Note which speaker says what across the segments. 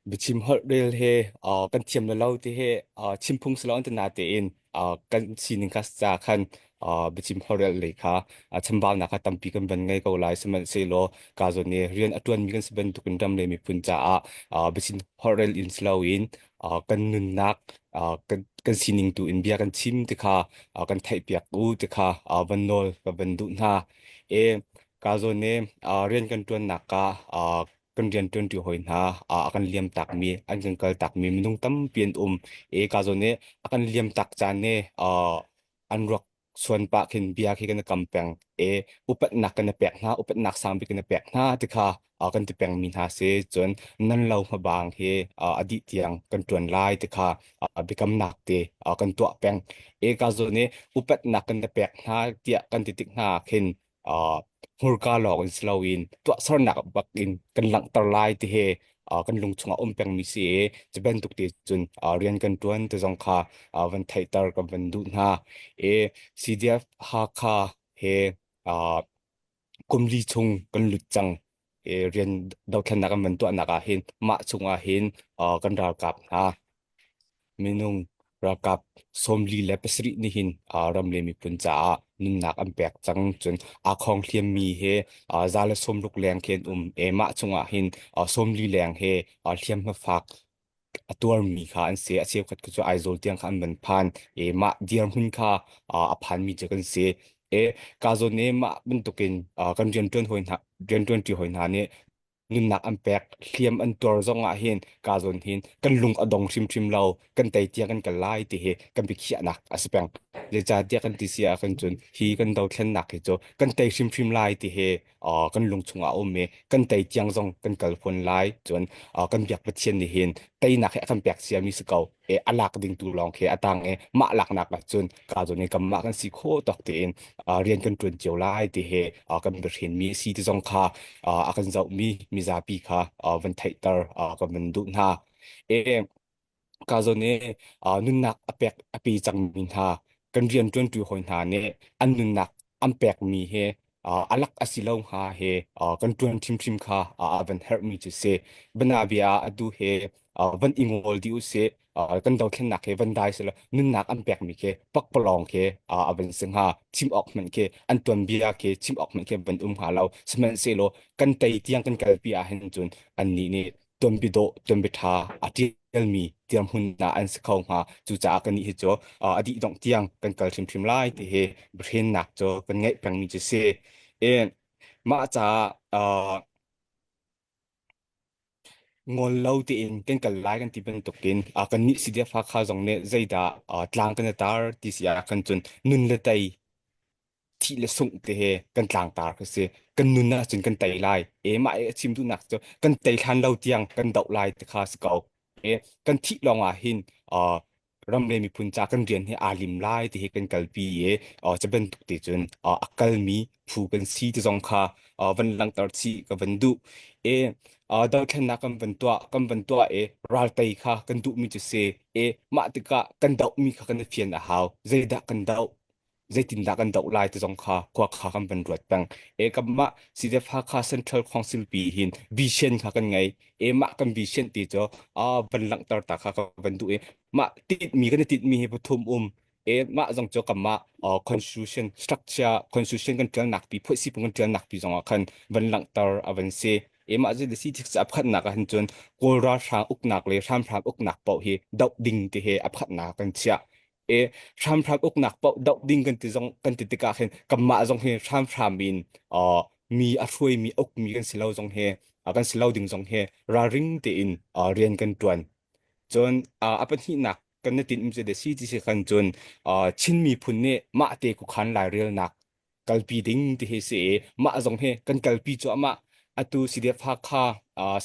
Speaker 1: Biachim holh rel he kan thiam le lo ti he chim phung si lo an ti na tein kan sining kha ca khan biachim holh rel lei kha chambaunak kha tampi kan van ngei ko lai. Sihmanhsehlaw ka zawn i rian a ṭuanmi kan si bantukin ram le miphun caah biachim holh rel in si loin kan nunnak kan sining tu in bia kan chim ti kha kan theihpiak u ti kha van nawl ka van duh hna. E ka zawn i rian kan ṭuannak ka kan rianṭuanṭi hawi hna a kan liam takmi an kan kal takmi minung tampi an um e ka zawn i a kan liam tak caan ne an ruak suan pah khin bia khi kan i kam peng e upatnak kan i pek hna upatnak sang bik kan i pek hna ti kha kan ti pengmi hna si cun nan lo hmabang hi a dih tiang kan ṭuan lai ti kha biakamnak te kan tuah peng e ka zawn i upatnak kan i pek hna tiah kan ti tik hna khin hmurka lawng in si loin tuahsernak bak in kan langhter lai ti he kan lung chungah um pengmi si i cu bantuk te cun rian kan ṭuan ti zong kha van theihter kan van duh hna. I CDF Hakha he kum li chung kan lut cang. I rian dothlennak kan van tuahnak ah hin mah chungah hin kan ralkap hna Minung ralkap 47 nih hin ram le miphun caah nunnak an pek cang. Cun aa khawng hliammi he 160 leng khi an um. E mah chungah hin 40 leng he hliamhma fak a tuarmi kha an si. A cheukhat cu Aizawl tiang kha an van phan. E mah dirhmun kha a phanmi cu kan si. E ka zawn i mah bantukin kan rianṭuan hawi hna rianṭuanṭi hawi hna nih nunnak an pek hliam an tuar zong ah hin ka zawn hin kan lung a dong hrimhrim lo kan tei tiang kan kal lai ti hi kan biakhiahnak a si peng zeicahtiah kan ti si ah kan cun hi kan dothlennak hi cu kan tei hrimhrim lai ti hi kan lung chungah a um i kan tei tiang zong kan kal fawn lai cun kan biak Pathian nih hin teinak hi a kan pek ciami si ko e a lak ding tu lawng khi a tang i mah laknak ah cun ka zawn i kanmah kan si khawh tawk tein rian kan ṭuan cio lai ti hi kan biahrin mi si ti zong kha a kan zohmi mizapi kha van theihter kan van duh hna. E ka zawn i nunnak a pek a pe cangmi hna kan rian ṭuanṭi hawi hna nih an nunnak an pekmi hi a lak a si lo hnga he kan ṭuan ṭhimṭhim kha a van herhmi cu si. Banabia ah atu he van i ngol dih u sih kan dothlennak he van dai sila nunnak an pekmi khi pakpalawng khi a van si hnga chim awk hmanh khi an tuanbia khi chim awk hmanh khi van um hnga lo sihmanhsehlaw kan tei tiang kan kalpi ah hin cun annih nih tuanbi dawh tuanbi ṭha a ṭialmi dirhmun ah an si kho hnga cucaah kannih hi cu a dih dongh tiang kan kal hrimhrim lai ti hi biahrennak cu kan ngeih pengmi cu si i mah caah ngol lo tein kan kal lai kan ti bantukin kannih CDF Hakha zong nih zeidah tlang kan i tar ti si ah khan cun nun le tei thih le sungh te he kan tlangtar ka si kan nun ahcun kan tei lai e mah i a chim duhnak cu kan tei hlan lo tiang kan doh lai ti kha si ko e kan thih lawng ah hin ram le miphun ca kan rian hi aa lim lai ti hi kan kalpi i cu bantuk te cun a kalmi phu kan si ti zong kha van langhter chih ka van duh e dothlennak kan van tuah kan van tuah i raltei kha kan duhmi cu si e mah tikah kan dohmi kha kan i fian a hau zeidah kan doh zeitindah kan doh lai ti zong kha khua kha kan van ruat peng e kamah CDF Hakha Central Council pi hin vision kha kan ngei e mah kan vision ti cu a van langhter ta kha ka van duh i mah titmi kan i titmi hi pathum um e mah zong cu kamah constitution structure constitution kan ṭialnak pi phoihsi pung kan ṭialnak pi zong ah khan van langhter a van si e mah cu si thik a pakhatnak ah hin cun Kawl ralhrang uknak le hramhram uknak paoh hi doh ding ti he a pakhatnak kan chiah e hramhram uknak paoh doh ding kan ti zong kan ti tikah khin kanmah zong hi hramhram in uh, mi a hruaimi ukmi kan si lo zong he kan si lo ding zong he ralring tein uh, rian kan tuan cun uh, a pahnihnak kan na tin um de si ti si khan cun uh, Chin miphun nih mah te kukhan lairelnak kalpi ding ti hi si i mah zong hi kan kalpi cuahmah atu CDF Hakha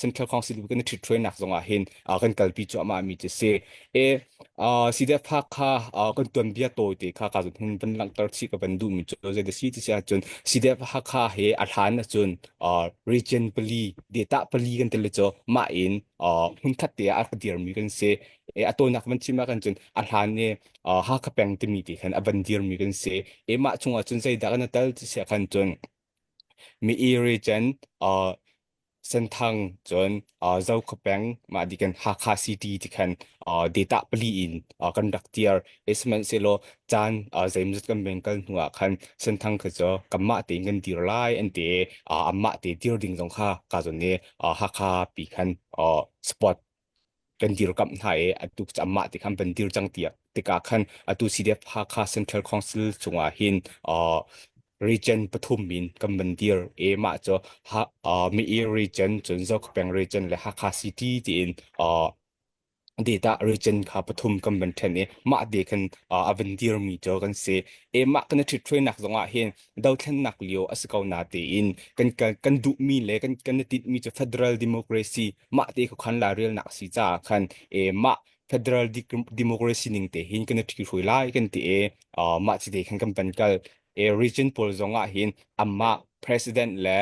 Speaker 1: Central Council kan i ṭhithruainak zong ah hin kan kalpi cuahmah mi cu si e CDF Hakha kan tuanbia tawi te kha ka zun hin van langhter chih ka van duh mi cu zei si ti si ahcun CDF Hakha he a hlan ahcun region pali data pali kan tele cu mah in hmunkhat te ah a dir mi kan si e a tawinak van chim ah kan cun a hlan i Hakha peng timi ti khan a van dirmi kan si. E mah chungah cun zeidah kan i tel ti si khan cun mi region uh, Senthang cun Zokhua peng mah di kan Hakha City ti khan data pali in kan rak tiar. Sihmanhsehlaw caan zeimawzat kan veng kal hnu ah khan Senthang kha cu kanmah tein kan dir lai an ti i anmah te dir ding zong kha ka zawn i Hakha pi khan support kan dirkamh hna i atu cu amah ti khan van dir cang tiah tikah khan atu CDF Hakha Central Council chungah hin region pathum in kan van dir i mah cu ha Mi region cun Zokhawpeng region le Hakha City tiin data region kha pathum kan van then i mah te khan a van dirmi cu kan si. E mah kan i ṭhithruainak zongah hin dothlennak lio a si ko na tiin kan kan duhmi le kan kan i tinhmi cu federal democracy mah te khan lairelnak a si caah khan e mah federal democracy ning te hin kan i ṭhihruai lai kan ti i mah ci te khan kan van kal. E region pawl zong ah hin amah president le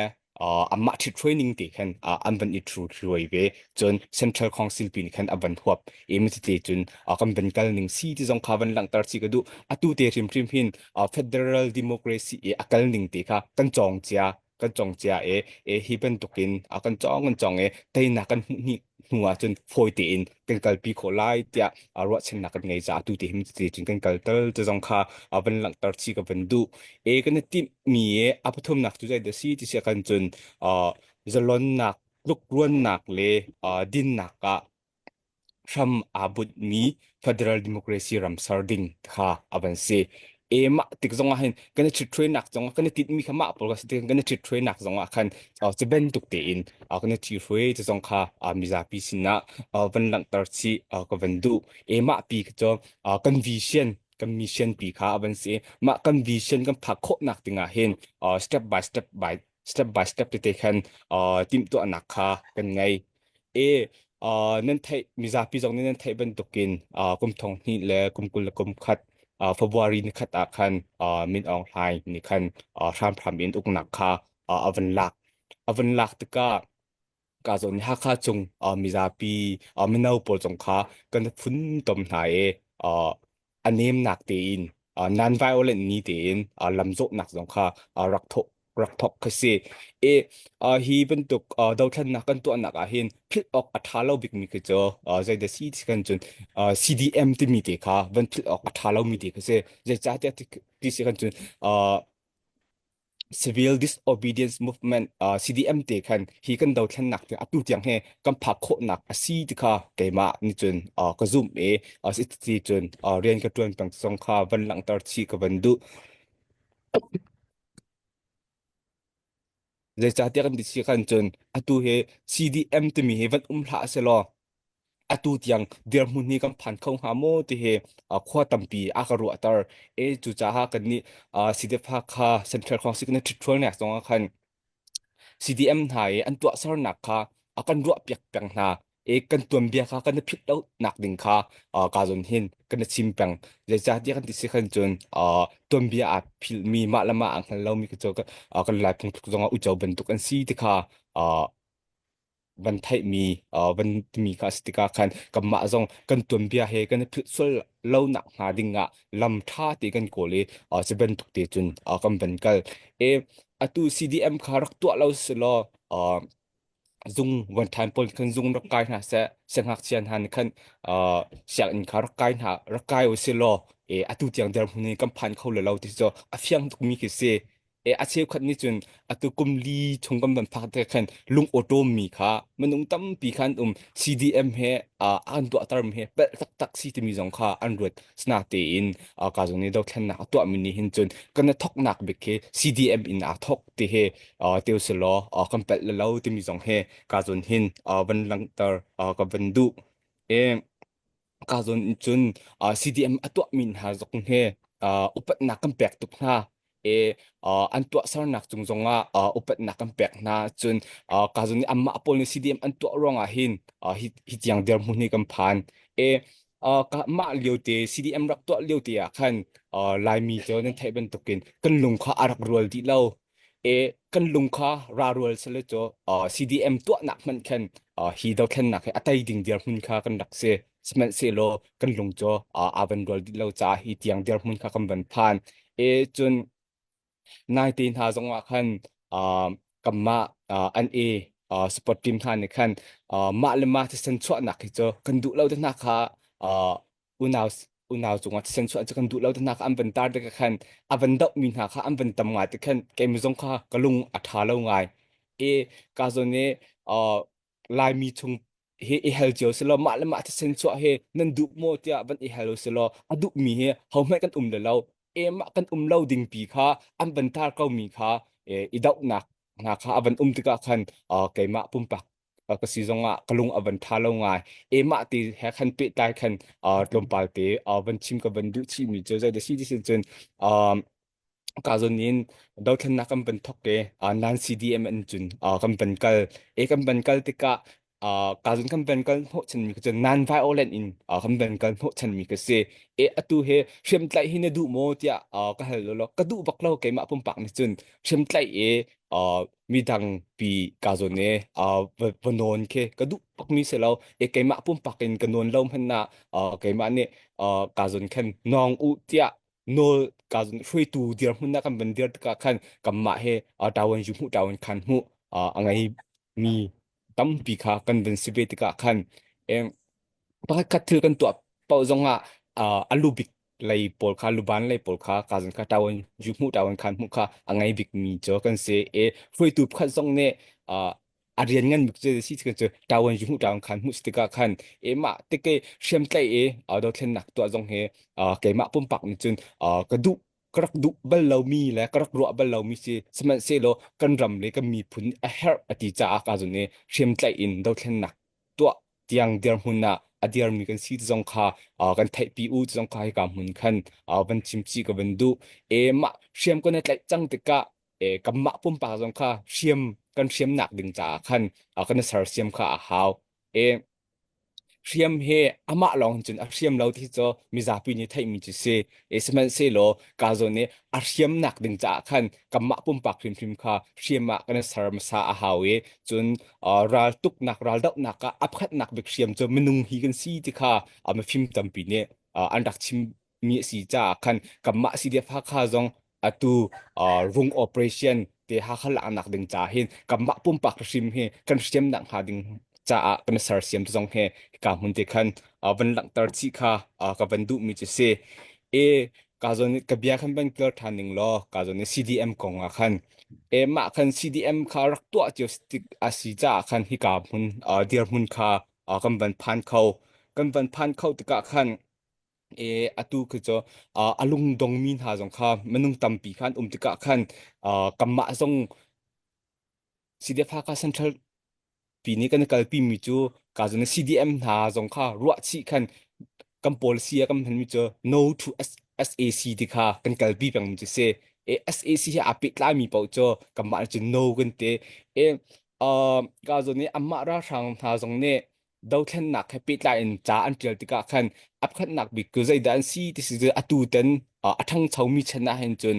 Speaker 1: amah ṭhithruai ning te khan an van i ṭhruai ve. Cun central council pin khan a van huap i mi te cun kan van kal ning si ti zong kha van langhter si ka duh. Atu te hrimhrim hin federal democracy i a kal ning te kha kan cawng cia kan cawng cia i e hi bantukin a kan cawng kan cawng i teinak kan hmuh hni hnu ah cun fawi tein kan kalpi khawh lai tiah ruahchannak kan ngei caah tu te him te cun kan kal tal te zong kha van langhter chi ka van duh. E kan i timh mi e a pathumnak cu zei dah si ti sia kan cun zalonnak tlukruannak le dinnak ah hram aa bunhmi federal democracy ram ser ding kha a van si. E mah tik zong ah hin kan i ṭhithruainak zong kan i tinhmi kha mah pawl ka si tik kan i ṭhithruainak zong ah khan cu bantuk tein kan i ṭhihruai ti zong kha mizapi sinah van langhter chih ka van duh. E mah pi cu kan vision kan mission pi kha a van si. Mah kan vision kan phak khawhnak dingah hin step by step by step by step tete khan timhtuahnak kha kan ngei. E nan theih mizapi zong nih nan theih bantukin kum thong hnih le kum 21 February ni khat ah khan Min Aung Hlaing nih khan hramhram in uknak kha a van lak. A van lak tikah ka zawn Hakha chung mizapi mino pawl zong kha kan funtom hna i a nemnak tein non-violent ni tein lamzawhnak zong kha rak thawk rak thawk khi si. I hi bantuk dothlennak kan tuahnak ah hin philh awk a ṭha lo bikmi khi cu zeidah si ti kan cun CDM timi te kha van philh awk a ṭha lomi te khi si. Zeicahtiah ti si kan cun civil disobedience movement CDM te khan hi kan dothlennak te atu tiang he kan phak khawhnak a si ti kha keimah nih cun ka zumh i ti cun rian ka ṭuan peng zong kha van langhter chih ka van duh. Zeicahtiah kan ti si khan cun atu hi CDM timi hi van um hlah selaw atu tiang dirhmun hi kan phan kho hnga maw ti hi khua tampi a ka ruahter. E cucaah kan nih CDF Hakha Central Council kan i ṭhitṭhualnak zong ah khan CDM hna i an tuahsernak kha a kan ruahpiak peng hna i kan tuanbia kha kan i philh lo nak ding kha ka zawn hin kan i chim peng. Zeicahtiah kan ti si khan cun tuanbia aa philhmi mah le mah aa hngal lomi khi cu kan Lai phungthluk zongah uico bantuk an si ti kha van theihmi van timi kha a si tikah khan kanmah zong kan tuanbia he kan i philh sual lo nak hnga ding ah lam ṭha te kan kawl i cu bantuk te cun kan van kal. E atu CDM kha rak tuah lo si law zung one time pawl khan zung rak kai hna seh siangngakchia hna nih khan sianginn kha rak kai hna rak kai u si law e atu tiang dirhmun hi kan phan kho le lo ti cu a fiang tukmi khi si. E a cheukhat nih cun atu kum li chung kan van phak te khan lung awṭawm mi kha minung tampi khan um CDM he an tuahter mi he pelh taktak si timi zong kha an ruat sna tein ka zong nih dothlennak a tuah mi nih hin cun kan i thoknak bik khi CDM in aa thok ti he teu selaw kan pelh le lo timi zong he ka zon hin van langhter ka van duh. E ka zawn in cun CDM a tuahmi hna zong he upatnak kan pek tuk hna. E an tuahsernak cung zongah upatnak kan pek hna. Cun ka zawn nih anmah pawl nih CDM an tuah ruangah hin hi, hi tiang dirhmun hi kan phan. E mah lio te CDM rak tuah lio te ah khan Laimi cu nan theih bantukin kan lung kha a rak rual dih lo. E kan lung kha ra rual sale cu CDM tuahnak hmanh khan hi dothlennak hi a tei ding dirhmun kha kan rak si. Sihmanhsehlaw kan lung cu aa van rual dih lo caah hi tiang dirhmun kha kan van phan. E cun naite hna zong ah khan kanmah an e. Sport team hna nih khan mah le mah thisen chuahnak hi cu kan duh lo te hna kha unau unau cungah thisen chuah cu kan duh lo te hna kha an van tar tikah khan a van dohmi hna kha an van tam ngai te khan keimah zong kha ka lung a ṭha lo ngai. E ka zawn i Laimi chung hi i hel cio si law mah le mah thisen chuah hi nan duh maw tiah van i hel u si law a duhmi hi hohmanh kan um le lo. E mah kan um lo ding pi kha an van tar ko mi kha i dohnak hna kha a van um tikah khan keimah pumpak ka si zongah ka lung a van ṭha lo ngai. E mah ti he khan pehtlai khan tlawmpal te van chim ka van duh chihmi cu zei da si ti sin cun ka zawn in dothlennak kan van thawk i nan CDM in cun kan van kal. E kan van kal tikah ka zawn kan van kal hnawhchanmi cu non violent in kan van kal hnawhchanmi ka si. E atu he hriamtlaih hi na duh maw tiah ka hal law ka duh bak lo keimah pumpak nih cun hriamtlaih i midang pi ka zawn i va nawn khi ka duh bakmi si lo. E keimah pumpak in ka nawn lo hmanh ah keimah nih ka zawn khan nawng u tiah nawl ka hruaitu dirhmun ah kan van dir tikah khan kanmah he ṭawan ju hmuh ṭawan khan hmuh a ngei mi tampi kha kan van si ve tikah khan pakhat khat thil kan tuah paoh zongah a lu bik lei pawl kha luban lei pawl kha ka zan kha ṭawan ju hmuh ṭawan khan hmuh kha a ngei bik mi cu kan si e hruaitu pakhat zong nih a rian ngan bik cu si cu ṭawan ju hmuh ṭawan khan hmuh si tikah khan e mah tike hriamtlaih i dothlennak tuah zong hi keimah pumpak nih cun ka duh ka rak duh bal lomi le ka rak ruah bal lomi si. Sihmanhsehlaw kan ram le kan miphun a herh a ti caah ka zun i hriamtlaih in dothlennak tuah tiang dirhmun ah a dirmi kan si ti zong kha kan theihpi u ti zong kha hika hmun khan van chim chih ka van duh. E mah hriam kan i tlaih cang tikah e kanmah pumpak zong kha hriam kan hriamnak ding caah khan kan i sersiam kha a hau. E hriam he amah lawng cun a hriam lo ti cu mizapi nih theihmi cu si. E sihmanhsehlaw ka zawn i a hriamnak ding caah khan kanmah pumpak hrimhrim kha hriam ah kan i ser hmasa a hau i cun ral tuknak ral dohnak ah a pakhatnak bik hriam cu minung hi kan si ti kha mifim tampi nih an rak chim mi a si caah khan kanmah CDF Hakha zong atu rung operation te Hakha laknak ding caah hin kanmah pumpak hrim hi kan hriamnak hnga ding caah kan sersiam zong he ka hmun te khan van langhter chih kha ka van duh mi cu si. E ka zon ka bia khan van kir than ning law ka zon CDM kong ah khan e mah khan CDM kha rak tuah cio tik a si caah khan hika hmun dirhmun kha kan van phan kho kan van phan kho tikah khan e atu khi cu a lungdongmi hna zong kha minung tampi khan um tikah khan kanmah zong CDF Hakha Central pi nih kan kalpi mi cu ka zon CDM hna zong kha ruah chih khan kan policy a kan hmanmi cu no to SAC ti kha kan kalpi peng mi cu si. E SAC he aa pehtlai mi paoh cu kanmah cu no kan ti. E ka zon i amah ralhrang hna zong nih dothlennak he pehtlai in ca an ṭial tikah khan a pakhatnak bik cu zeidah an si ti si cu atu ten a ṭhangchomi chan ah hin cun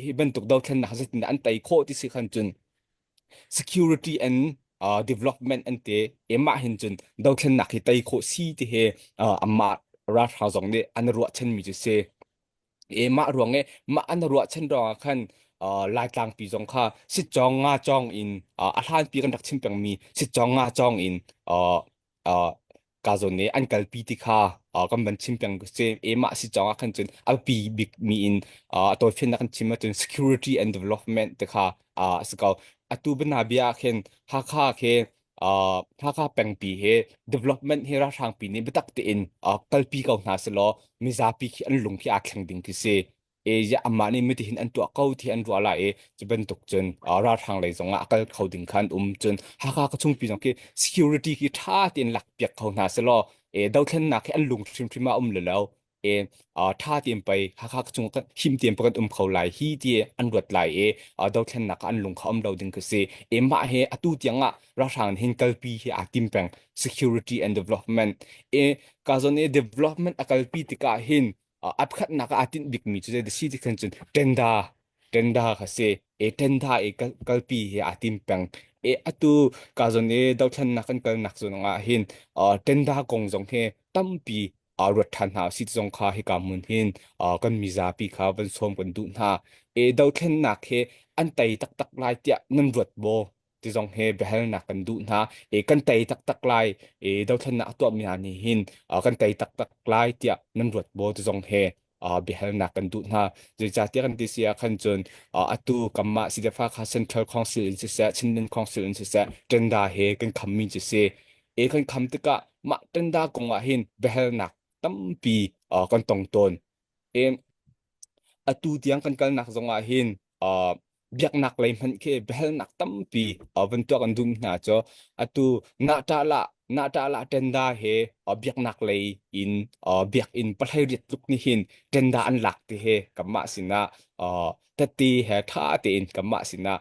Speaker 1: hi bantuk dothlennak zeitindah an tei khawh ti si khan cun security and development an ti i mah hin cun dothlennak hi tei khawh si ti hi amah ralhrang zong nih an ruahchanmi cu si. E mah ruang i mah an ruahchan ruangah khan Laitlang pi zong kha sitcawng nga cawng in a hlanpi kan rak chim pengmi sitcawng nga cawng in ka zawn nih an kalpi ti kha kan van chim peng si. E mah sitcawng ah khan cun a pi bik mi in a tawifiannak kan chim ahcun security and development ti kha a si ko. Atu bana bia ah khin Hakha khi Hakha pengpi hi development hi ralhrang pi nih biatak tein kalpi ko hna selaw mizapi khi an lung khi aa thleng ding khi si. E ya amah nih mitihin an tuah ko ti an ruah lai i cu bantuk cun ralhrang lei zong ah a kal kho ding khan um. Cun Hakha ka chungpi zong khi security khi ṭha tein lak piak kho hna selaw e dothlennak hi an lung hrimhrim ah um le lo e ṭha tein pei Hakha chung kan him tein kan um kho lai hi ti an ruat lai i dothlennak ah an lung kha um lo ding khi si. E mah he atu tiang ah ralhrang hin kalpi hi aa tim peng security and development. E ka zon i development a kalpi tikah hin a pakhatnak ah aa tinh bikmi cu zei si ti khan cun tenda tenda kha si. E tenda e kalpi hi aa tim peng. E atu ka zon i dothlennak kan kalnak zon ah hin tenda kong zong hi tampi ruat ṭhan hna usih ti zong kha hika hmun hin kan mizapi kha van sawm kan duh hna. E dothlennak he an tei taktak lai tiah nan ruat maw? Ti zong he biahalnak kan duh hna. E kan tei taktak lai e dothlennak a tuahmi hna nih hin kan tei taktak lai tiah nan ruat maw ti zong he biahalnak kan duh hna. Zeicahtiah kan ti si ah khan cun atu kanmah CDF kha Central Council in siseh Chinland Council in siseh tenda he kan khammi cu si. E kan kham tikah mah tenda kong ah hin biahalnak tampi kan tong tawn. E atu tiang kan kalnak zong ah hin biaknak lei hmanh khi biahalnak tampi van tuah kan duh hna cu atu na ṭah lah tenda he biaknak lei in biakinn 18 tluk nih hin tenda an lak ti he kanmah sinah tette he ṭha tein kanmah sinah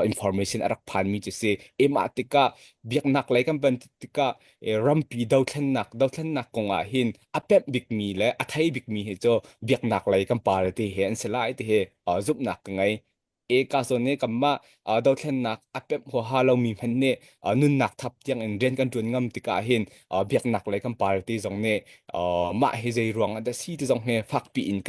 Speaker 1: information a rak phanmi cu si. Emah tikah biaknak lei kan van tikah rampi dothlennak kong ah hin a pemh bikmi le a thei bikmi hi cu biaknak lei kan party he an si lai ti hi zumhnak ka ngei. E ka zawn nih kanmah dothlennak a pemh huaha lomi hmanh nih nunnak thap tiang in rian kan ṭuan ngam tikah hin biaknak lei kan party zong nih mah hi zei ruang ah dah si ti zong hi fakpi in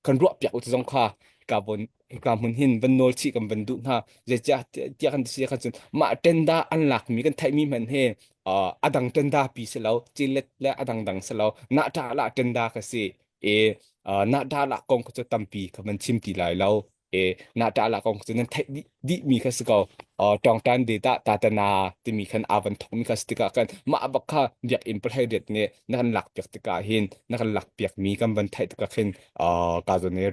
Speaker 1: kan ruahpiak u ti zong kha ka von hika hmun hin van nawl chih kan van duh hna. Zeicah tiah kan si kha cun mah tenda an lakmi kan theihmi hmanh hi a dang tenda pi si lo, cilet le a dangdang si lo, na ṭah lah tenda ka si e. Na ṭah lah kong kha cu tampi ka van chim ti lai lo. E na ṭah lah kong cu nan theih dih mi kha si ko. Tawngtan de ta tatana timi khan aa van thokmi kha si tikah kan mah bak kha biakinn palhai riat nih na kan lak piak tikah hin na kan lak piak mi kan van theih tikah khin ka zawn i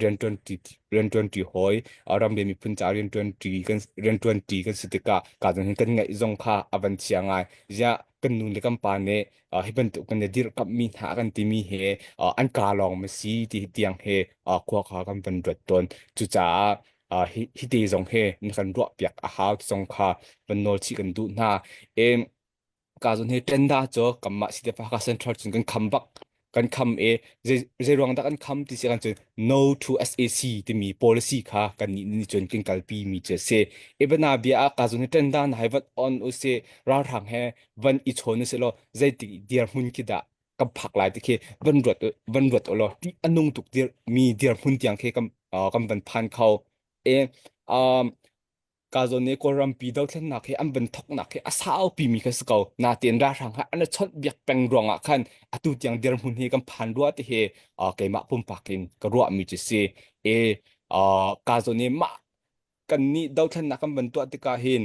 Speaker 1: rianṭuanṭi hawi ram le miphun ca rianṭuanṭi kan si tikah ka zawn hin kan ngaih zong kha a van chia ngai. Ziah kan nu le kan pa nih hi bantuk kan i dirhkamhmi hna kan timi he an ka lawng ma si ti tiang he khua kha kan van ruat tawn. Cucaah hi te zong he na kan ruahpiak a hau ti zong kha van nawl chih kan duh hna. Ka zon hi tenda cu kanmah Sitefa Central cun kan kham bak. Kan kham i zei ruang dah kan kham ti si kan cun no to SAC timi policy kha kan nih nih cun kan kalpi mi cu a si. Ibana bia ah ka zon hi tenda na hai vat on u si ralhrang he van i chawn u si law zeitik dirhmun khi dah kan phak lai ti khi van ruat u law ti a nung tuk dir mi dirhmun tiang khi kan van phan kho. E um ka zawn nih Kawlrampi dothlennak hi an van thoknak hi a saupi mi kha si ko. Natein ralhrang ha an i chawnh biak peng ruangah khan atu tiang dirhmun hi kan phan rua ti hi keimah pumpak in ka ruah mi cu si. E ka zawn nih mah kan nih dothlennak kan van tuah tikah hin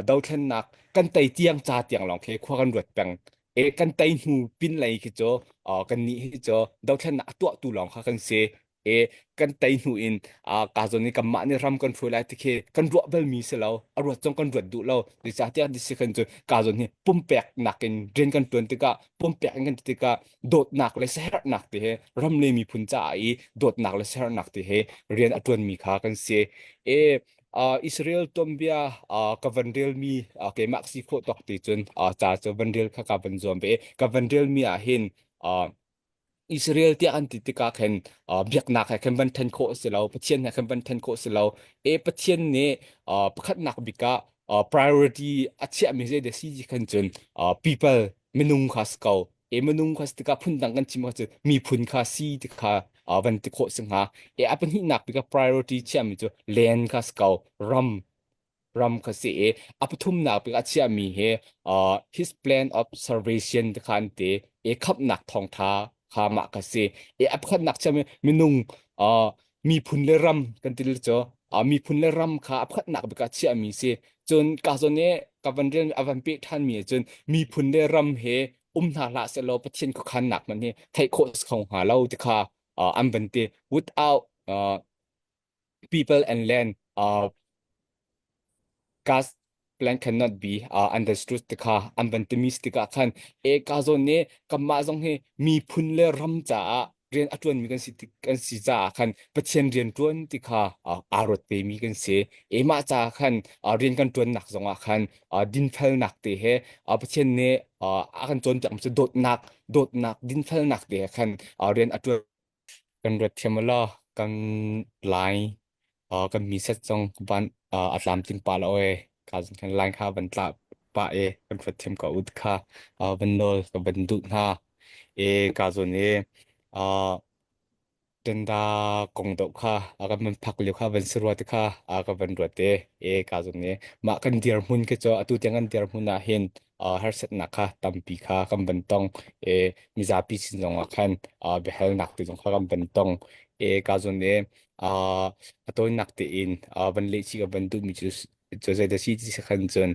Speaker 1: dothlennak kan tei tiang ca tiang lawng khi khua kan ruat peng. E kan tei hnu pin lei khi cu kan nih hi cu dothlennak a tuahtu lawng kha kan si. E kan tei hnu in ka zawn i kanmah nih ram kan hruai lai ti khi kan ruah balmi si lo, a ruat zong kan ruat duh lo. Zeicahtiah ti kan cu ka zawn hi pumpek nakin rian kan tuan tikah pumpek in kan ti tikah dawtnak le siaherhnak ti he ram le miphun caah i dawtnak le siaherhnak ti he rian a tuanmi kha kan si. E Israel tuanbia ka van relmi keimah si khawh tawk ti cun ca cu van rel kha ka van zuam ve. Ka van relmi ah hin Israel tiah an ti tikah khin biaknak he khin van then khawh a si lo, Pathian he khin van then khawh a si lo. E Pathian nih pakhatnak bik ah priority a chiahmi zei dah si ti khan cun people minung kha si ko. E minung kha si tikah phundang kan chim ahcun miphun kha si ti kha van ti khawh si hnga. E a pahnihnak bik ah priority chiahmi cu land kha si ko, ram kha si i a pathumnak bik a chiahmi hi his plan of salvation ti kha an ti i khamhnak thawngtha kha mah kha si i a pakhatnak chiahmi minung miphun le ram kan ti cu miphun le ram kha a pakhatnak bik ah chiahmi si. Cun ka zawn i ka van rian a van peh ṭhanmi cun miphun le ram he um hna hlah sehlaw Pathian khuakhannak man hi theih khawh si kho hnga lo ti kha an van ti. Without people and land God's plan cannot be understood ti kha an van timi si tikah khan e ka zawn nih kanmah zong hi miphun le ram caah rian a ṭuanmi kan si caah khan Pathian rian ṭuan ti kha aa ruat vemi kan si. E mah caah khan rian kan ṭuannak zongah khan dinfelnak te he Pathian nih a kan cawnpiakmi cu dawtnak dinfelnak te he khan rian a ṭuan. Kan rat thiam law kan lai kan mi set zong van a tlamtling pah lo e ka zong kan line kha van tla pah e kan rat thiam ko ut kha van nawl ka van duh hna e ka zawn e. Tenda kong doh kha a kan van phak lio kha van si rua te kha a ka van ruat te e ka zong nih mah kan dirhmun khi cu atu tiang kan dirhmun ah hin harsatnak kha tampi kha kan van tong e mizapi sin zong ah khan biahalnak te zong kha kan van tong e ka zong nih a tawinak tein van leh chih ka van duhmi cu cu zeidah si ti si khan cun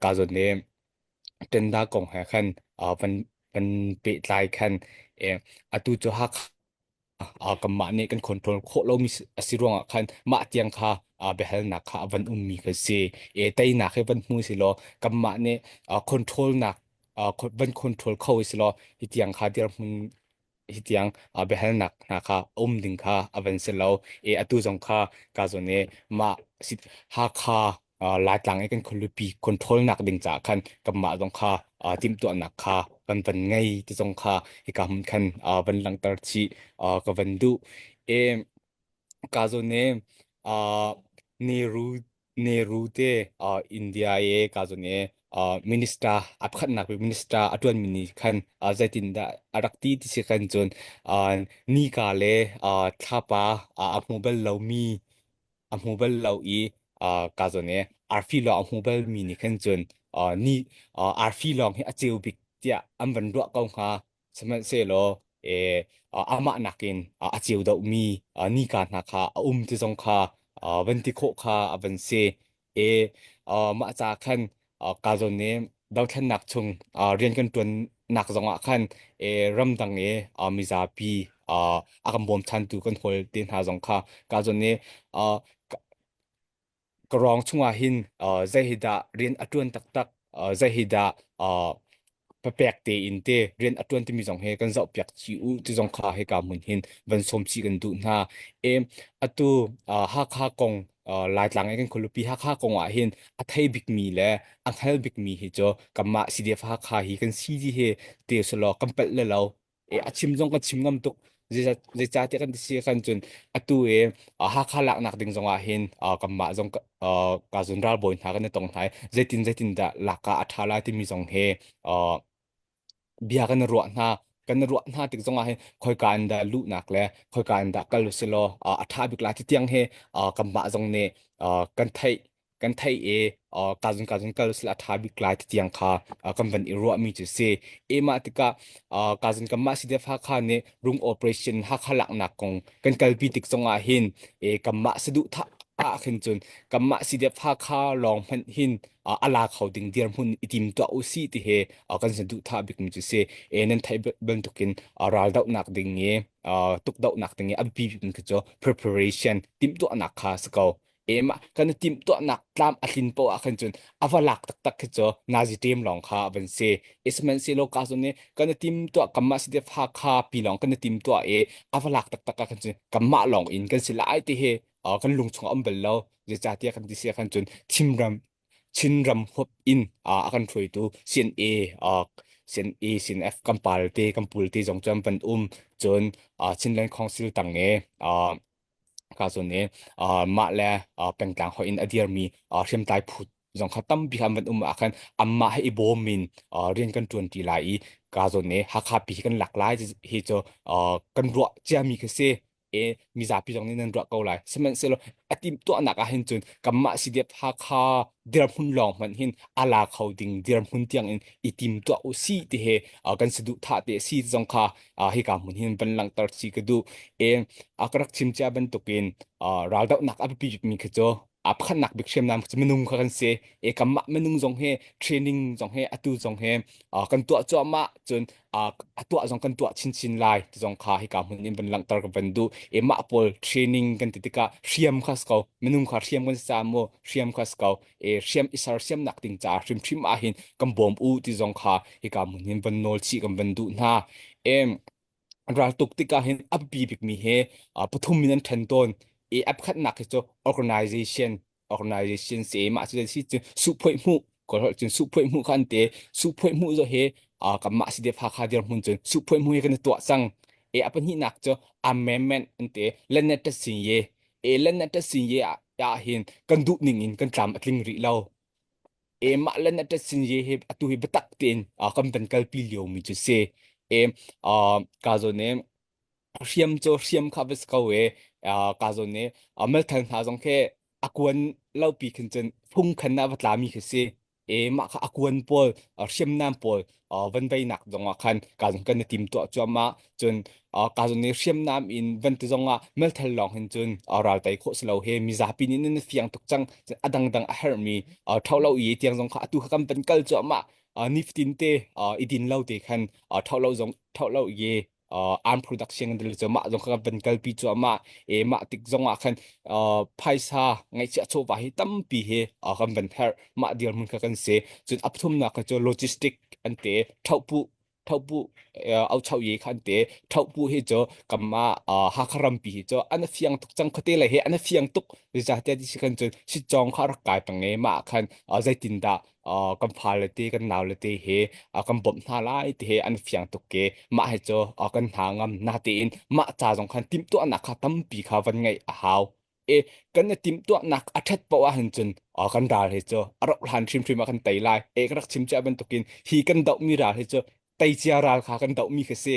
Speaker 1: ka zawn nih tenda kong he khan van van pehtlai khan atu cu Hakha kanmah nih kan control khawh lomi a si ruangah khan mah tiang kha biahalnak kha a van ummi kha si. E teinak hi van hmu si law kanmah nih control nak van control kho si law hi tiang kha dirhmun hi tiang biahalnak hna kha um ding kha a van si lo. E atu zong kha ka zawn i mah Hakha Laitlang i kan khualipi control nak ding caah khan kanmah zong kha timhtuahnak kha kan van ngei ti zong kha hika hmun khan van langhter chih ka van duh. E ka zawn i Nehru Nehru te India i ka zawn i minister a pakhatnak bik minister a ṭuanmi nih khan zeitindah a rak ti ti si khan cun nika le thlapa a hmu bal lomi a hmu bal lo i ka zawn i arfi lawng a hmu balmi nih khan cun ni arfi lawng hi a ceu bik tiah an van ruah ko hnga. Sihmanhsehlaw amah nakin a ceu deuhmi nika hna kha a um ti zong kha van ti khawh kha a van si. E mah ca khan ka zawn i dothlennak chung rian kan ṭuannak zongah khan ramdang i mizapi a kan bawmchantu kan hawl te hna zong kha ka zawn i ka rawng chungah hin zei hi dah rian a ṭuan taktak zei hi dah papek tein te rian a ṭuan timi zong he kan zohpiak chih u ti zong kha hika hmun hin van sawm chih kan duh hna. E atu Hakha kong Laitlang i kan khualipi Hakha kong ah hin a thei bikmi le a hngal bikmi hi cu kanmah CDF Hakha hi kan si ti hi te selaw kan palh le lo. E a chim zong kan chim ngam tuk. Zeicahtiah kan ti si khan cun atu i Hakha laknak ding zong ah hin kanmah zong ka zun ralbawi hna kan i tong hna i zeitin zeitin dah lak ah a ṭha lai timi zong he bia kan i ruah hna. Kan i ruah hna tik zong ah hin khoika in dah luhnak le khoika in dah kal usilaw a ṭha bik lai ti tiang hi kanmah zong nih kan theih kan theih i kazun kazun kal sila a ṭha bik lai ti tiang kha kan van i ruahmi cu si. E mah tikah kazun kanmah CDF Hakha nih rung operation Hakha laknak kong kan kalpi tik zongah hin e kanmah saduhthah ah khin cun kanmah CDF Hakha lawng hmanh hin a la kho ding dirhmun i tim tuah u si ti he kan saduhthah bikmi cu si. E nan theih bantukin raldohnak ding i tukdohnak ding i a biapi bikmi khi cu preparation timhtuahnak kha si ko. Emah kan i timhtuahnak tlam a tlin poah ah khan cun a va lak taktak khi cu nazi ṭem lawng kha a van si. Sihmanhsehlaw ka zawn i kan i timtuah kanmah si def Hakha pi lawng kan i timtuah i a va lak taktak ah khan cun kanmah lawng in kan si lai ti hi kan lung chung a um bal lo. Zeicahtiah kan ti si ah khan cun Chinram Chinram huap in a kan hruaitu CNA CNA CNF kan pal te kan pul te zong cu an van um cun Chinland Council tang i ka zawn i mah le pengtlang hoih in a dirmi hriamtlai phu zong kha tampi kha an van um ah khan anmah he i bawm in rian kan ṭuan ṭi lai i ka zawn i Hakha pi hi kan lak lai hi cu kan ruah ciami khi si e mizapi zong nih nan ruah ko lai. Sihmanhsehlaw a timhtuahnak ah hin cun kanmah CDF Hakha dirhmun lawng hmanh hin a la kho ding dirhmun tiang in i timtuah u si ti he kan saduhthah te si zong kha hika hmun hin van langhter si ka duh. E a ka rak chim cia bantukin raldohnak a biapi bikmi khi cu a pakhatnak bik hriamnam cu minung kha kan si. E kanmah minung zong he training zong he atu zong he kan tuah cuahmah cun a tuah zong kan tuah chinchin lai ti zong kha hika hmun in van langhter ka van duh. E mah pawl training kan ti tikah hriam kha si ko minung kha hriam kan si ca mu hriam kha si ko e hriam i sersiamnak ding ca hrimhrim ah hin kan bawm u ti zong kha hika hmun hin van nawl chih kan van duh hna. E raltuk tikah hin a biapi bikmi he pathum in an ṭhen tawn. I a pakhatnak hi cu organization organization si mah cu si cu suhphoih hmuh kawlholh cun suhphoih hmuh kha an te suhphoih hmuh zo he kanmah si def Hakha dirhmun cun suhphoih hmuh hi kan i tuah cang. E a pahnihnak cu amendment an te lenet sin ye e lenet sin ye ah hin kan duh ning in kan tlam a tling rih lo. E mah le na sin ye he atu hi biatak tein kan van kalpi lio mi cu si. E ka zawn e. Hriam cu hriam kha va si ko e. Ka zawn i melthal hna zong khi a kuan lopi khin cun fung khan ah va tlami khi si. E mah kha a kuan pawl hriamnam pawl van veinak zong ah khan ka zong kan i tim tuah cuahmah. Cun ka zawn i hriamnam in van ti zong ah melthal lawng hin cun ral tei khawh si lo he mizapi nih nan fiang tuk cang. Cun a dangdang a herhmi ṭho lo i tiang zong kha atu kha kan van kal cuahmah. Nifatin te i din lo te khan ṭho lo zong ṭho lo i arm production kan til cu mah zong kha kan kalpi cu mah e mah tik zong ah khan phaisa ngaihchiah chawva hi tampi hi kan van herh mah dirhmun kha kan si. Cun apthumnak kha cu logistic an te thopu thopu au chau ye kha an te thopu hi cu kamma Hakha rampi hi cu an fiang tuk cang khote le he an fiang tuk zeicahtiah ti si khan cun sitcawng kha rak kai pang e mah khan zeitindah kan fale te kan naule te he kan bawmh hna lai ti he an fiang tuk ke mah he cu kan hna ngam na tein mah ca zong khan timhtuahnak kha tampi kha van ngeih a hau e kan i timhtuahnak a ṭhat paoh ahhin cun kan ral hi cu a rauh hlan hrimhrim ah kan tei lai e. Ka rak chim cia bantukin hi kan dohmi ral hi cu teicia ral kha kan dohmi kha si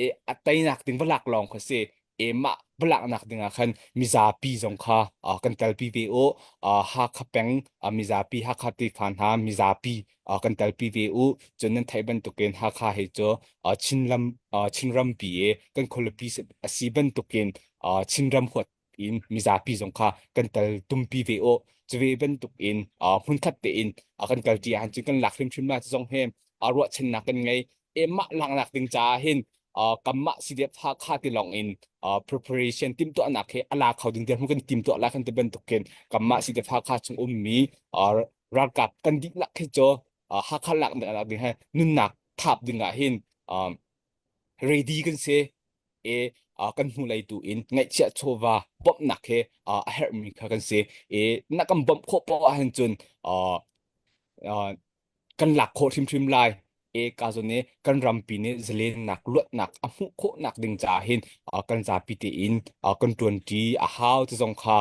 Speaker 1: e, a teinak ding va lak lawng kha si e. Mah va laknak ding ah khan mizapi zong kha kan telpi ve u. Hakha peng mizapi, Hakha tefa hna mizapi kan telpi ve u. Cun nan theih bantukin Hakha hi cu Chinlam Chinrampi i kan khualipi a si bantukin Chinram huat in mizapi zong kha kan tel tumpi ve u. Cuve bantukin hmunkhat tein kan kalṭi ahcun cun kan lak hrimhrim lai zong hi ruahchannak kan ngei e. Mah laknak ding caah hin kanmah CDF Hakha ti lawng in preparation timhtuahnak he a la kho ding dirhmun kan timtuah lai kan ti bantukin kanmah CDF Hakha chung ummi ralkap kan dihlak khi cu Hakha laknak ding he nunnak thap ding ah hin ready kan si e. Kan hnulei tu in ngaihchiah chawva bawmhnak he a herhmi kha kan si e. Na kan bawmh khawh poah ahhin cun kan lak khawh hrimhrim lai e. Ka zawn i kan rampi nih zalennak luatnak a hmuh khawhnak ding caah hin kan zapi tein kan ṭuanṭi a hau ti zong kha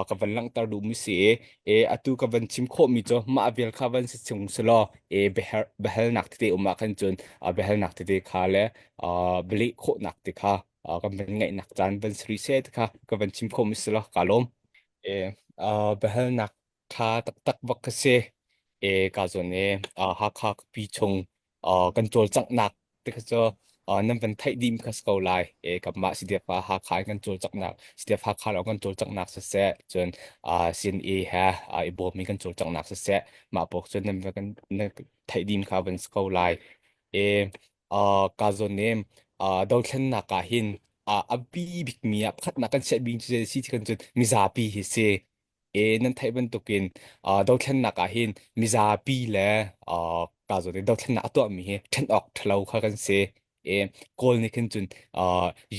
Speaker 1: ka van langhter duhmi si e. E atu ka van chim khawhmi cu mah vial kha van si chung selaw e biahalnak tete um ah khan cun biahalnak tete kha le bialeh khawhnak te kha kan van ngaihnak caan van si rih seh ti kha ka van chim khawhmi si law ka lawm e. Biahalnak ṭha taktak bak ka si e. Ka zawn e Hakha khuapi chung kan cawlcanghnak te kha cu nan van theih dih kha si ko lai e. Kanmah CDF Hakha in kan cawlcanghnak, CDF Hakha lawng kan cawlcanghnak siseh, cun CNA he i bawmmi kan cawlcanghnak siseh, mah pawl cu nan van kan nan theih dih kha van si ko lai e. Ka zawn e dothlennak ah hin a bi bikmi ah pakhatnak kan chiah bik cu si ti kan cun mizapi hi si e. Nan theih bantukin dothlennak ah hin mizapi le ka zawn in dothlennak a tuahmi hi ṭhen awk ṭhalo kha kan si e. Kawl nih khin cun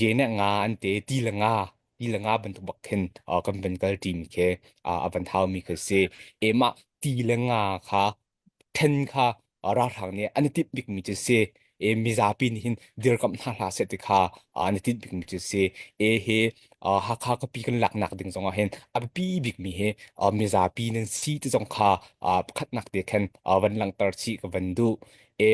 Speaker 1: ye ne nga an te ti le nga ti le nga bantuk bak khin kan van kal ṭimi khi a van haumi khi si e. Mah ti le nga kha then kha ralhrang nih an i timh bikmi cu si e. Mizapi nih hin dirkamh hna hlah seh ti kha an i tinh bikmi cu si e. Hi Hakha khuapi kan laknak ding zongah hin a biapi bikmi hi mizapi nan si ti zong kha pakhatnak te khan van langhter chih ka van duh e.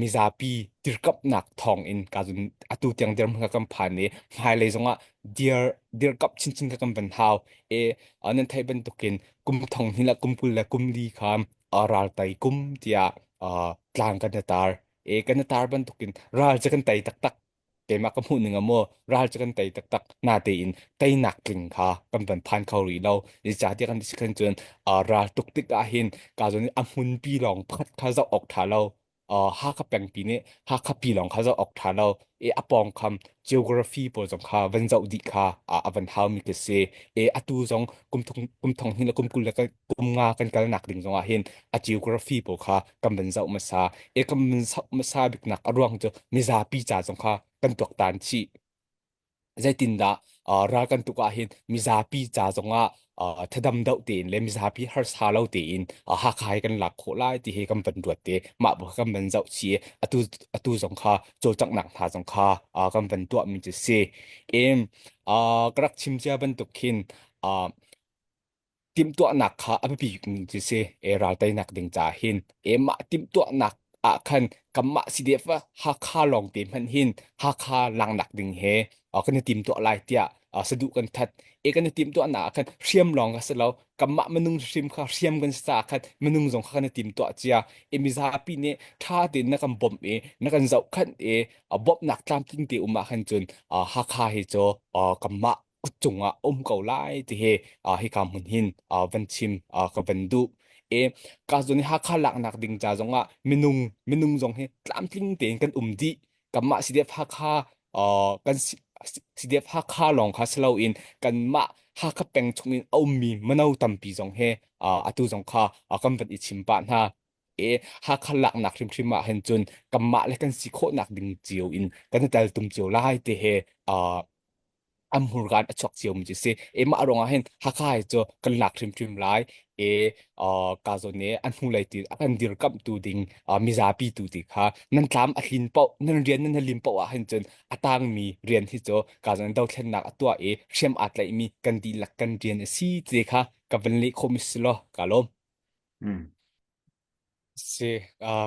Speaker 1: Mizapi dirkamhnak thawng in ka zun atu tiang dirhmun kha kan phan i hmailei zongah dir dirkamh chinchin kha kan van hau e. Nan theih bantukin kum thong hnih le kum 20 le kum li kha ral tei kum tiah tlang kan i tar e. Kan i tar bantukin ral cu kan tei taktak, keimah ka hmuh ning ah maw ral cu kan tei taktak na tein teinak tling kha kan van phan kho rih lo. Zeicahtiah kan ti khan cun ral tuk tik ah hin ka zawn a hmunpi lawng pakhat kha zoh awk ṭha lo. Hakha pengpi nih Hakha pi lawng kha zoh awk ṭha lo e. A pawngkam geography pawl zong kha van zoh dih kha a van haumi ka si e. Atu zong kum thong kum thong hnih le kum 20 le kum nga kan kalnak ding zong ah hin a geography pawl kha kan van zoh hmasa e. Kan van zoh hmasa biknak a ruang cu mizapi ca zong kha kan tuaktan chih zeitindah ral kan tuk ah hin mizapi ca zongah thadam deuh tein le mizapi harsa lo tein Hakha hi kan lak khawh lai ti hi kan van ruat te mah bu kan van zoh chi atu atu zong kha cawlcanghnak hna zong kha kan van tuah mi cu si em. Ka rak chim cia bantuk khin timhtuahnak kha a biapi mi cu si e ral teinak ding ca hin e. Mah timhtuahnak Ah khan kanmah CDF Hakha lawng te hmanh hin Hakha langnak ding he kan i tim tuah lai tiah saduh kan that. E kan i tim tuah nak ah khan hriam lawng ka si lo kanmah minung hrim kha hriam kan si caah khan minung zong kha kan i tim tuah cia. E mizapi nih tha tein na kan bawmh i na kan zohkhanh i bawmhnak tlamtling te um ah khan cun Hakha hi cu kanmah kut cungah um ko lai ti hi hika hmun hin van chim ka van duh. E ka zon i Hakha laknak ding ca zongah minung minung zong hi tlamtling tein kan um dih. Kanmah CDF Hakha kan CDF Hakha lawng kha si loin kanmah Hakha peng chungin a ummi mino tampi zong he atu zong kha kan van i chim pah hna. E Hakha laknak hrimhrim ah hin cun kanmah le kan si khawhnak ding cio in kan i teltum cio lai ti he an hmurka in a chuak ciomi cu si. E mah ruangah hin Hakha hi cu kan lak hrimhrim lai. E ka zawn i an hnulei ti a kan dirkamhtu ding mizapi tu ti kha nan tlam a hlin paoh nan rian nan lim paoh ah hin cun a tangmi rian hi cu ka zawn dothlennak a tuah i hriam aa tlaihmi kan dihlak kan rian a si ti kha ka van leh khawhmi si law ka lawm. Si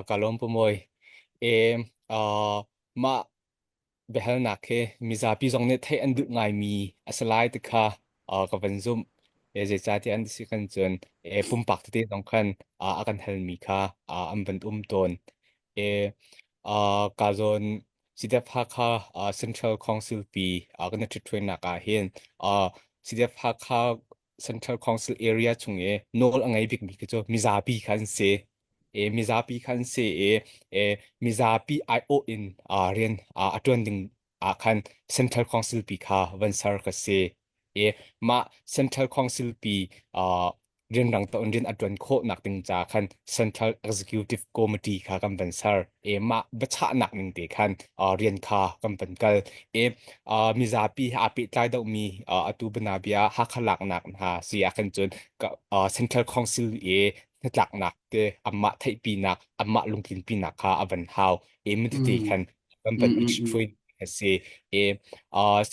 Speaker 1: ka lawm pu Mawi. E mah biahalnak hi mizapi zong nih theih an duh ngaimi a si lai ti kha ka van zumh. Zeicahtiah an si kan cun pumpak tete zong khan a kan halmi kha an van um tawn. Ka zawn CDF Hakha Central Council pi kan i ṭhitṭhuainak ah hin CDF Hakha Central Council area chung i nawl a ngei bikmi khi cu mizapi kha an si. E mizapi kha an si i e mizapi aiawh in rian a ṭuan ding ah khan Central Council pi kha van ser ka si. E mah Central Council pi rianrang ta in rian a ṭuan khawh nak ding ca khan Central Executive Committee kha kan van ser. E mah biachahnak ning te khan rian kha kan van kal. E mizapi he aa pehtlai deuhmi atu banabia Hakha laknak hna si ah khan cun Central Council i hnatlaknak te amah theihpinak amah lungtlinpinak kha a van hau. E mitete khan kan van i ṭhitṭhuai a si. E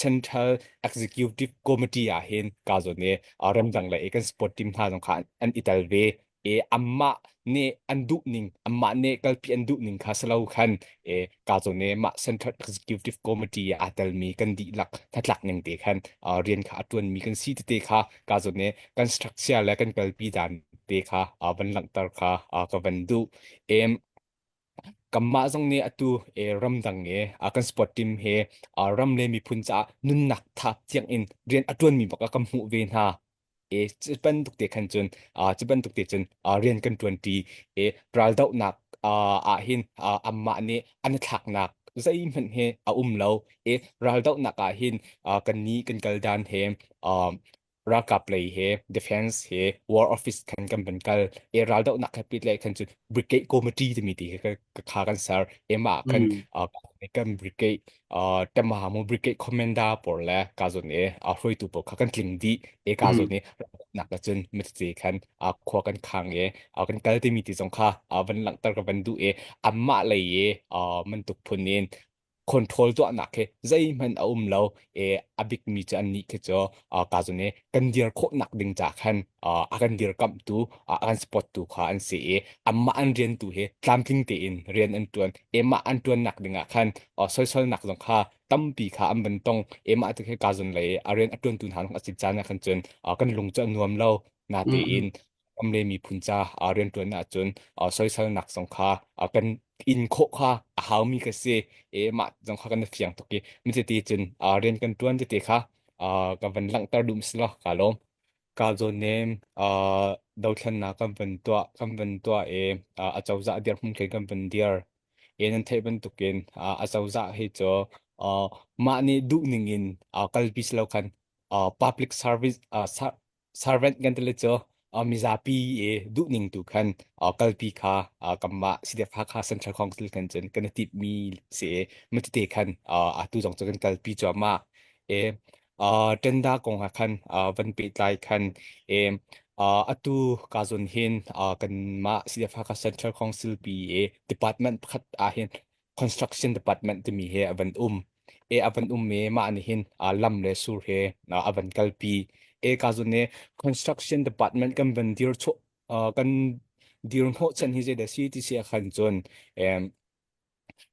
Speaker 1: Central Executive Committee ah hin ka zawn i ramdang le i kan sport team hna zong kha an i tel ve. E amah nih an duh ning amah nih kalpi an duh ning kha silo khan e ka zawn i mah Central Executive Committee aa telmi kan dihlak hnatlak ning te khan rian kha a ṭuanmi kan si tete kha ka zawn i kan structure le kan kalpi dan te kha van langhter kha ka van duh. E Kanmah zong nih atu ramdang i kan sport team he ram le miphun caah nunnak thap tiang in rian a ṭuanmi bak ah kan hmuh ve hna. E cu bantuk te khan cun cu bantuk te cun rian kan ṭuanṭi. E raldohnak ah hin anmah nih an i thlaknak zeihmanh hi a um lo. E raldohnak ah hin kannih kan kal dan he ralkap lei he defense he war office khan kan van kal e raldohnak he pit le khan cu brigade committee timi ti he ka kha kan ser ema khan kan brigade tama mu brigade commander por le ka zon e a hruaitu pawl kha kan tling di e ka zon e nak la cun mitce khan a khua kan khang e kan kal timi ti zong kha van langhter ka van du e amma lei e man tuk phun in control tuahnak khi zeihmanh a um lo. E a bikmi cu annih khi cu ka zun i kan dir khawhnak ding ca khan a kan dirkamhtu a kan support tu kha an si i amah an rian tu hi tlamtling tein rian an tuan. E mah an tuannak ding ah khan soisolnak zong kha tampi kha an van tong. E mah tu khi ka zun lei a rian a tuantu hna a si caan ah khan cun kan lung cu a nuam lo. Na tein ram le miphun ca rianṭuan ahcun soisalnak zong kha kan in khawh kha a haumi ka si. E mah zong kha kan fiang tuk i mi tete cun rian kan ṭuan tete kha ka van langhter duh si lo ka lawm. Ka zawn nem dothlennak kan van tuah i acozah dirhmun khin kan van dir. E nan theih bantukin acozah hi cu mah nih duh ning in kalpi si lo khan public service servant kan tili cu mizapi i duhning tu khan kalpi kha kanmah CDF Hakha Central Council khan cun kan i timhmi si i matete khan atu zong cu kan kalpi cuahmah. E tenda kong ah khan van pehtlai khan e atu ka zun hin kanmah CDF Hakha Central Council pi i department pakhat ah hin construction department timi he a van um. E a van um i mah nih hin lam le sur he a van kalpi. E ka zun i construction department kan van dir chuah kan. Dir hnawhchan hi zeidah si ti si ah khan cun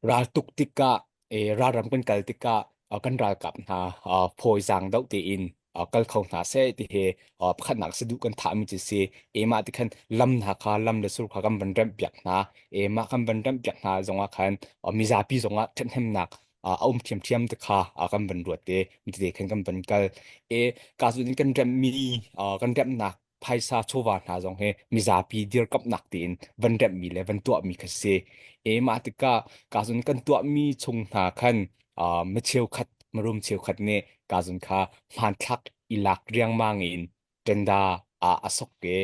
Speaker 1: Raltuk tikah ralram kan kal tikah kan ralkap hna fawizaang doh tein kal kho hna seh ti hi pakhatnak saduh kan thahmi cu si. Mah ti khan lam hna kha lam le sur kha kan van remhpiak hna. Mah kan van remhpiak hna zongah khan mizapi zongah ṭhathnemnak a um ṭhiamṭhiam ti kha kan van ruat i tete khan kan van kal. Ka cu kan remhmi kan remhnak phaisa chawva hna zong hi mizapi dirkamhnak tiin van remhmi le van tuahmi kha si. E mah tikah ka zun kan tuahmi chung hna khan mi cheukhat marum cheukhat nih ka zun kha hmanthlak i lak riangmang in tenda ah a sok i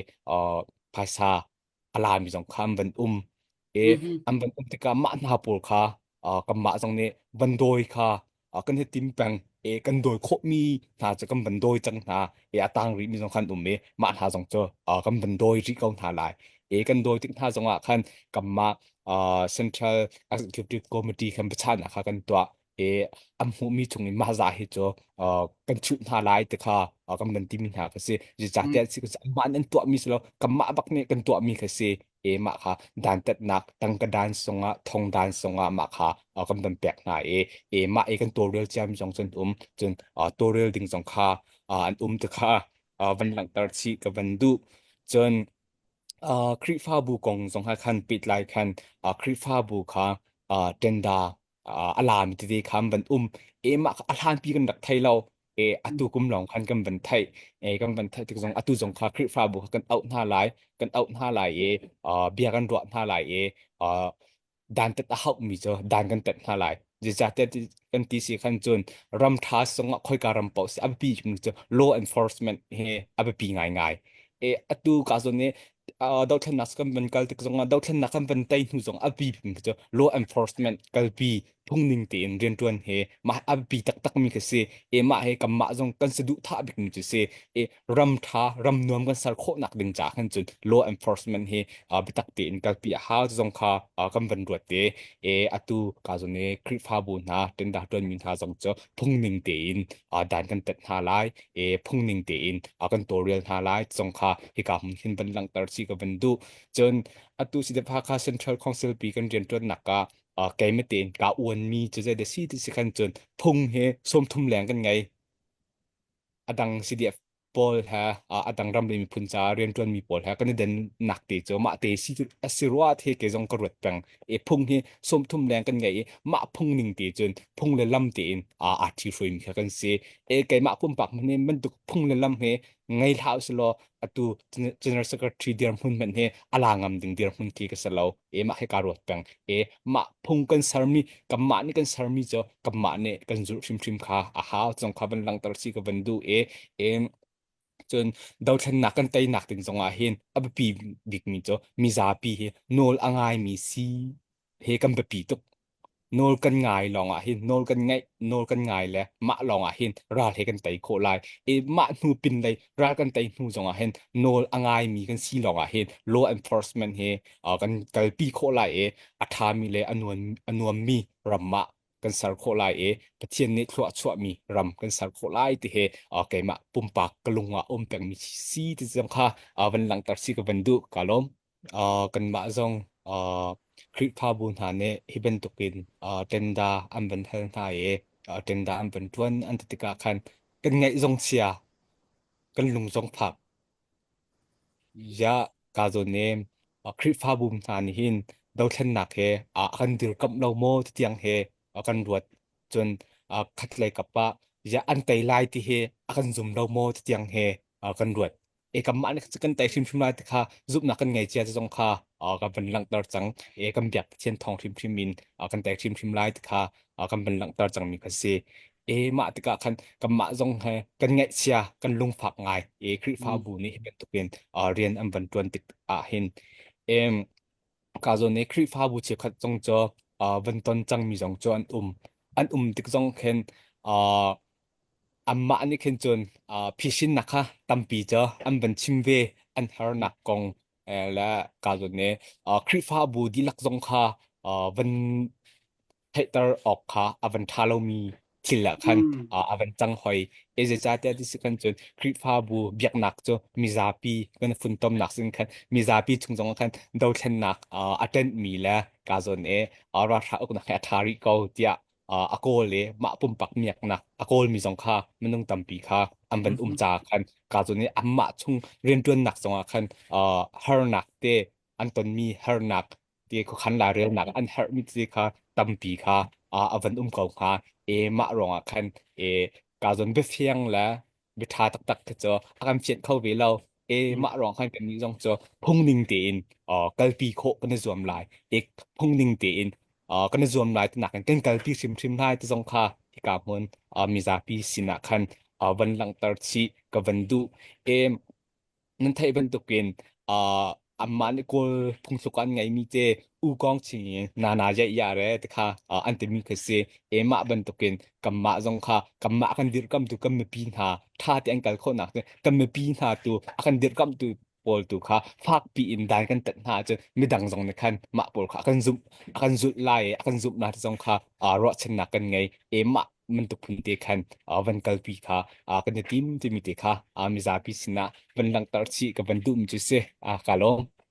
Speaker 1: phaisa a lami zong kha an van um i an van um tikah mah hna pawl kha kanmah zong nih van dawi kha kan hi tim peng i kan dawi khawhmi hna cu kan van dawi cang hna i a tang rihmi zong khan um i mah hna zong cu kan van dawi rih ko hna lai i kan dawi tik hna zong ah khan kanmah Central Executive Committee kan biachahnak kha kan tuah i an hmuhmi chung in mah za hi cu kan chuh hna lai ti kha kan van timi hna kha si. Zeicahtiah mah an tuahmi si lo kanmah bak nih kan tuahmi kha si i mah kha dantatnak tangka dan sungah thong dan sungah mah kha kan van pek hna i mah i kan tawlrel ciami zong cun um cun tawlrel ding zong kha an um ti kha van langhter chih ka van duh. Cun Khrihfabu kong zong ah khan pehtlai khan Khrihfabu kha tenda a lami tete kha an van um e mah kha a hlanpi kan rak thei lo e atu kum lawng khan kan van theih e kan van theih tik zong atu zong kha Khrihfabu kha kan auh hna lai kan auh hna lai i bia kan ruah hna lai i dantat a hauhmi cu dan kan tat hna lai. Zeicahtiah kan ti si khan cun ram ṭha sungah khoika ram paoh si a biapi bikmi cu law enforcement hi a biapi ngaingai. E atu ka zawn i dothlennak kan van kal tik zongah dothlennak kan van tei hnu zong a biapi bikmi cu law enforcement kalpi phungning tein rianṭuan hi mah a biapi taktakmi khi si. E mah hi kanmah zong kan saduhthah bikmi cu si. E ram ṭha ram nuam kan ser khawhnak ding ca khan cun law enforcement hi biatak tein kalpi a hau zong kha kan van ruat te e atu ka zon i Khrihfabu hna tenda ṭuanmi hna zong cu phungning tein dan kan tat hna lai e phungning tein kan tawlrel hna lai zong kha hika hmun hin van langhter si ka van duh. Cun atu CDF Hakha Central Council pi kan rianṭuannak ah keimah tein ka uanmi cu zei dah si ti si khan cun phung hi 30 leng kan ngei. A dang CDF pawl he a dang ram le miphun caah rianṭuanmi pawl he kan i dennak te cu mah te si a si rua the ke zong ka ruat peng. E phung hi 30 leng kan ngei i mah phung ning te cun phung le lam tein aa ṭhi hruaimi kha kan si. E keimah pumpak hmanh hi bantuk phung le lam hi ngei hlah usih law atu General Secretary dirhmun hmanh hi a la ngam ding dirhmun khi ka si lo. E mah hi ka ruat peng. E mah phung kan sermi kanmah nih kan sermi cu kanmah nih kan zulh hrimhrim kha a hau zong kha van langhter si ka van duh i e cun dothlennak kan teinak ding zong ah hin a biapi bikmi cu mizapi hi nawl a ngaimi si he kan biapi tuk. Nawl kan ngai lawng ah hin nawl kan ngaih nawl kan ngai le mah lawng ah hin ral he kan tei khawh lai. E mah hnu pin lei ral kan tei hnu zong ah hin nawl a ngaimi kan si lawng ah hin law enforcement he kan kalpi khawh lai i a ṭhami le a nuam a nuammi ram ah kan ser khawh lai i Pathian nih thluah chuahmi ram kan ser khawh lai ti hi keimah pumpak ka lung ah um pengmi si ti zong kha van langhter si ka van duh. Ka lawm. Kanmah zong Khrihfabu hna nih hi bantukin tenda an van hal hna i tenda an van ṭuan an ti tikah khan kan ngaih zong chia, kan lung zong fak. Ziah kaa zawn i Khrihfabu hna nih hin dothlennak he a kan dirkamh lo maw ti tiang he kan ruat. Cun khatlei kap ah ziah an tei lai ti hi a kan zum lo maw ti tiang he kan ruat. E kanmah nih kan tei hrimhrim lai ti kha zumhnak kan ngei cia ti zong kha kan van langhter cang. E kan biak Pathian thawng hrimhrim in kan tei hrimhrim lai ti kha kan van langhter cangmi kha si. E mah tikah khan kanmah zong he kan ngaihchia kan lungfak ngai e Khrihfabu nih hi bantukin rian an van ṭuan tik ah hin em ka zawn i Khrihfabu cheukhat zong cu van ton cangmi zong cu an um an um tik zong khin anmah nih khin cun phisinnak kha tampi cu an van chim ve an harnak kong le ka zawn i Khrihfabu dihlak zong kha van theihter awk kha a van ṭha lomi. thil ah khan
Speaker 2: Mm.
Speaker 1: a van cang hoi. E zeicahtiah ti si khan cun Khrihfabu biaknak cu mizapi kan funtomnak sin khan mizapi chung zong ah khan dothlennak a ṭenhmi le ka zawn e ralhrang uknak he a ṭha rih ko tiah a kawl i mah pumpak miaknak a kawlmi zong kha minung tampi kha an van um
Speaker 2: Mhm.
Speaker 1: caah khan ka zawn i anmah chung rianṭuannak zongah khan harnak te an tonmi harnak ti khuakhan lairelnak an herhmi te kha tampi kha a van um ko hnga. E mah ruangah khan e ka zawn biafiang le biaṭha taktak khi cu a kan fianh kho ve lo. E
Speaker 2: Mm.
Speaker 1: mah ruang khan kannih zong cu phungning tein kalpi khawh kan i zuam lai. E phungning tein kan i zuam lai tinak in kan kalpi hrimhrim lai ti zong kha hika hmun mizapi sinah khan van langhter chih ka van duh. E nan theih bantukin uh, amah nih Kawl phungthluk an ngeimi te u kong ching in nana ye ya re te kha uh, an timi kha si e mah bantukin kanmah zong kha kanmah kan dirhkamtu kan mipi hna tha te an kal khawhnak cu kan mipi hna tu a kan dirhkamtu pawl tu kha fakpi in dan kan tat hna ahcun midang zong nih khan mah pawl kha a kan zumh a kan zulh lai i a kan zumh na ti zong kha uh, ruahchannak kan ngei e mah bantuk phun te khan uh, van kalpi kha uh, kan i tim timi te kha uh, mizapi sinah van langhter chih ka van duhmi cu si uh, ka lawm.